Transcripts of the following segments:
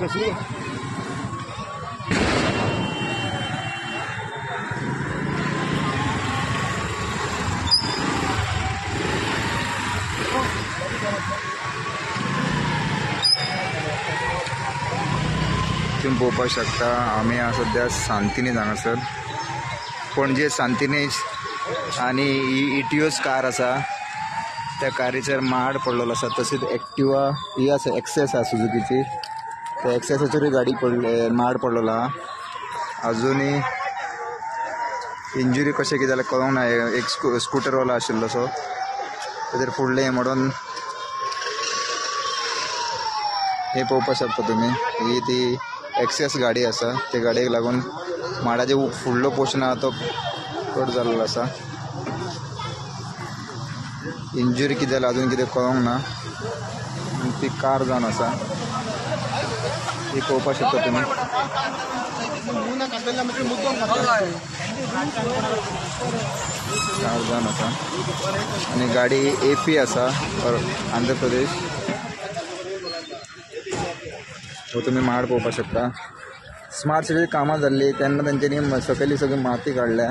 XC. तुम्ही पळोवपाक शकता आमी सद्या सांतिनेज हांगासर, पणजे सांतिनेज आनी ही इटियोस कार आसा, त्या कारीचेर माड पडलेलो आसा। तशीच एक्टिवा ही आसा, एक्सेस आसा सुजुकीची, त्या एक्सेसाचेरूय गाडी पडले, माड पडलेलो आसा। अजुनूय इंजुरी कशें कितें जालें कळोंक ना। एक स्कुटरवालो आशिल्लो सो ताचेर फुडलें म्हणून हे पळोवपाक शकता तुमी। ही ती एक्सेस गाडी आसा, ते गाडयेक लागून माडाचे फुडलो पोर्शन आसा तो कट जाल्लो आसा। इंजुरी कितें जाल्या अजून कितें कळोंक ना। ती कार जावन आसा, ही पळोवपाक शकता तुमी। कार जावन आसा आनी गाडी एपी आसा, आंध्र प्रदेश। हो तुमी माड पळोवपाक शकता। स्मार्ट सिटी कामां जाल्ली तेन्ना तेंच्यांनी सकयली सगळी माती काडल्या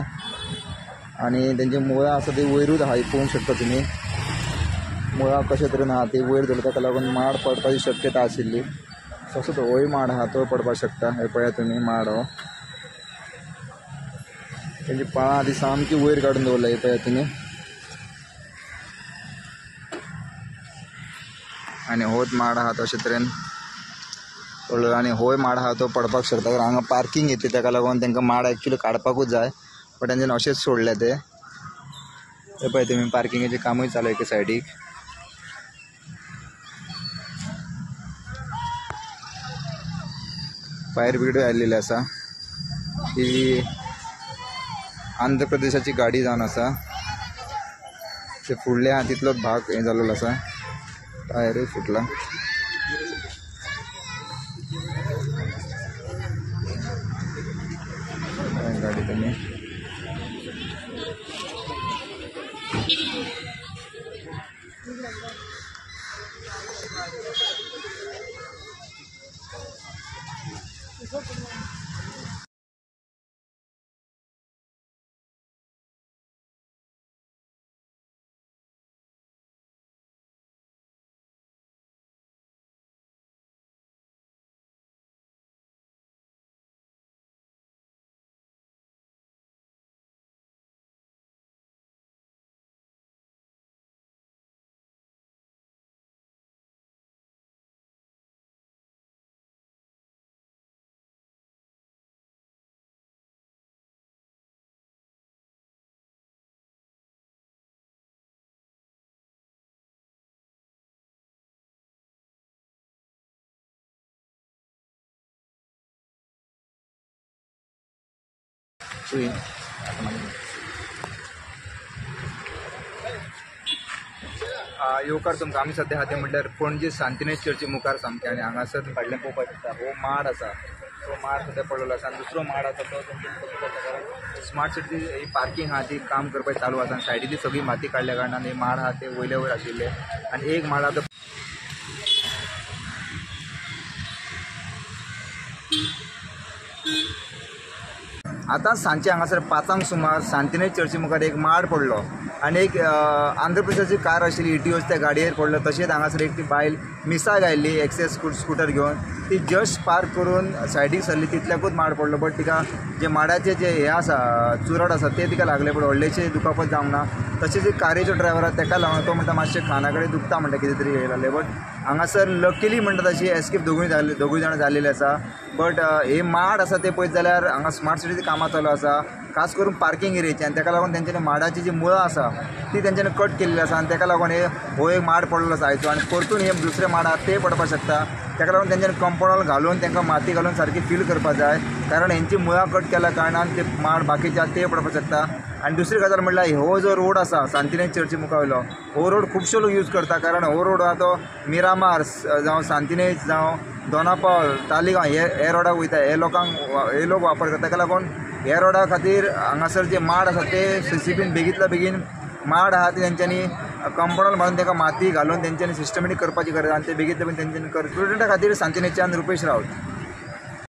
आनी तेंची मुळां आसा ती वयरूच आहा, पळोवंक शकता तुमी। मुळां कशे तरेन आहा ती वयर धरता, ताका लागून माड पडपाची शक्यता आशिल्ली। तसोच होय माड आहा तो पडपाक शकता। हे पळया तुमी माड हो, तेंची पाळां ती सामकी वयर काडून दवरल्या, हे पळया तुमी। आनी होच माड आहा तशे तरेन पडलो आनी होय माड आहा तो पडपाक शकता, कारण हांगा पार्किंग येतली, ताका लागून तांकां माड एक्चुअली काडपाकूच जाय, बट तेंच्यांनी अशेंच सोडले ते। हे पळय तुमी पार्किंगेचें कामूय चालू एके सायडीक। फायर ब्रिगेडूय आयिल्ली आसा। ही आंध्र प्रदेशाची गाडी जावन आसा, ते फुडले आहा तितलो भाग हें जाल्लो आसा, टायरूय फुटला। गाडी तुमी येवकार तुमकां। आमी सद्या आहा ते म्हणल्यार पणजे सांतिनेज चर्ची मुखार सामकें, आनी हांगासर फाटल्यान पळोवपाक शकता हो माड आसा, तो माड सद्या पडलेलो आसा। आनी दुसरो माड आसा तो तुमकां, कारण स्मार्ट सिटी ही पार्किंग आहा ती काम करपाक चालू आसा, आनी सायडींतली सगळी माती काडल्या कारणान हे माड आहा ते वयले वयर आशिल्ले आनी एक माड आहा तो आतां सांजचे हांगासर 5 सुमार सांतिनेज चर्ची मुखार एक माड पडलो आनी एक आंध्र प्रदेशाची कार आशिल्ली इटियोस त्या गाडयेर पडलो। तशेंच हांगासर एक ती बायल मिसाक आयिल्ली एक्सेस स्कुटर घेवन, ती जस्ट पार्क करून सायडीक सरली, तितल्याकूच माड पडलो। बट तिका जे माडाचे जे हें आसा चुरड आसा ते तिका लागले, बट व्हडलेशें दुखापत जावंक ना। तशेंच एक कारीचो ड्रायवर आसा तेका लागून तो म्हणटा मातशें खाना कडेन दुखता म्हणटा कितें तरी हें जालें, बट हांगासर लकीली म्हणटा तशी एस्केप दोगूय जाणां जाल्लेली आसा। बट हे माड आसा ते पळयत जाल्यार हांगा स्मार्ट सिटीची कामां चालू आसा, खास करून पार्किंग एरियेची, आनी तेका लागून तेंच्यांनी माडाची जी मुळां आसा ती तेंच्यांनी कट केल्ली आसा आनी तेका लागून हे हो एक माड पडलेलो आसा आयचो, आनी परतून हे दुसरे माड आसा ते पडपाक शकता। तेका लागून तेंच्यांनी कंपाउंड घालून तांकां माती घालून सारकी फील करपाक जाय, कारण हेंची मुळां कट केल्या कारणान ते माड बाकीचे आसा ते पडपाक शकता। आनी दुसरी गजाल म्हणल्यार हो जो रोड आसा सांतिनेज चर्ची मुखार वयलो हो रोड खुबशे लोक यूज करता, कारण हो रोड आहा तो मिरामार जावं सांतिनेज जावं दोनापावल तालिगांव हे रोडाक वयता, हे लोकांक हे लोक वापर करता। ताका लागून ह्या रोडा खातीर हांगासर जे माड आसा ते सीसीपीन बेगींतल्या बेगीन माड आहा ते तेंच्यांनी कंपाउंड बांदून ताका माती घालून तेंच्यांनी सिस्टमॅटीक करपाची गरज आनी ते बेगीन बेगीन तेंच्यांनी कर. स्टुडंटा खातीर सांतिनेच्यान रुपेश राऊत.